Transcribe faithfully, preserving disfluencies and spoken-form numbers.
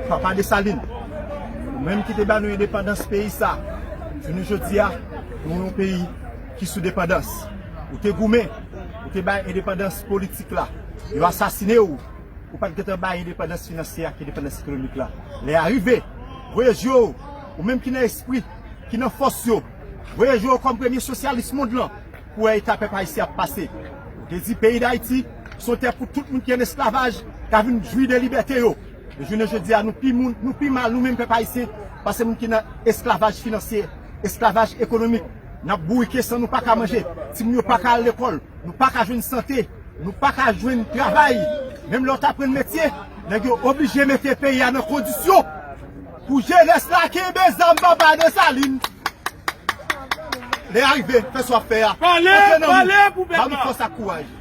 Papa Desalin, ou menm ki te ba nou endepandans peyi sa, jounen jodi a, nou yon peyi ki sou depandans. Ou te goumen, ou te bay endepandans politik la. Yo asasine w, ou pa t gentan bay endepandans finansyè ak endepandans ekonomik la. Lè a rive, voye je w, ou menm ki nan espri, ki nan fòs yo, voye je w kòm premye sosyalis mond lan, pou wè eta pèp ayisyen ap pase. Ou te di peyi Dayiti se yon tè pou tout moun ki an esklavaj ka vin jwi de libète yo. Men jounen jodi a, nou pi moun, nou pi mal, nou menm pèp ayisyen, pase moun ki nan esklavaj finansyè, esklavaj ekonomik. N ap bourike san nou pa ka manje, timoun yo pa ka al lekòl, nou pa ka jwenn sante, nou pa ka jwenn travay. Menm lè w ta aprann metye, nèg yo oblije mete peyi a nan kondisyon pou jenès la kenbe zam Papa Desalin. Lè a rive, fè sa w ap fè a. Pale, pale pou pèp la. Ba nou fòs ak kouraj.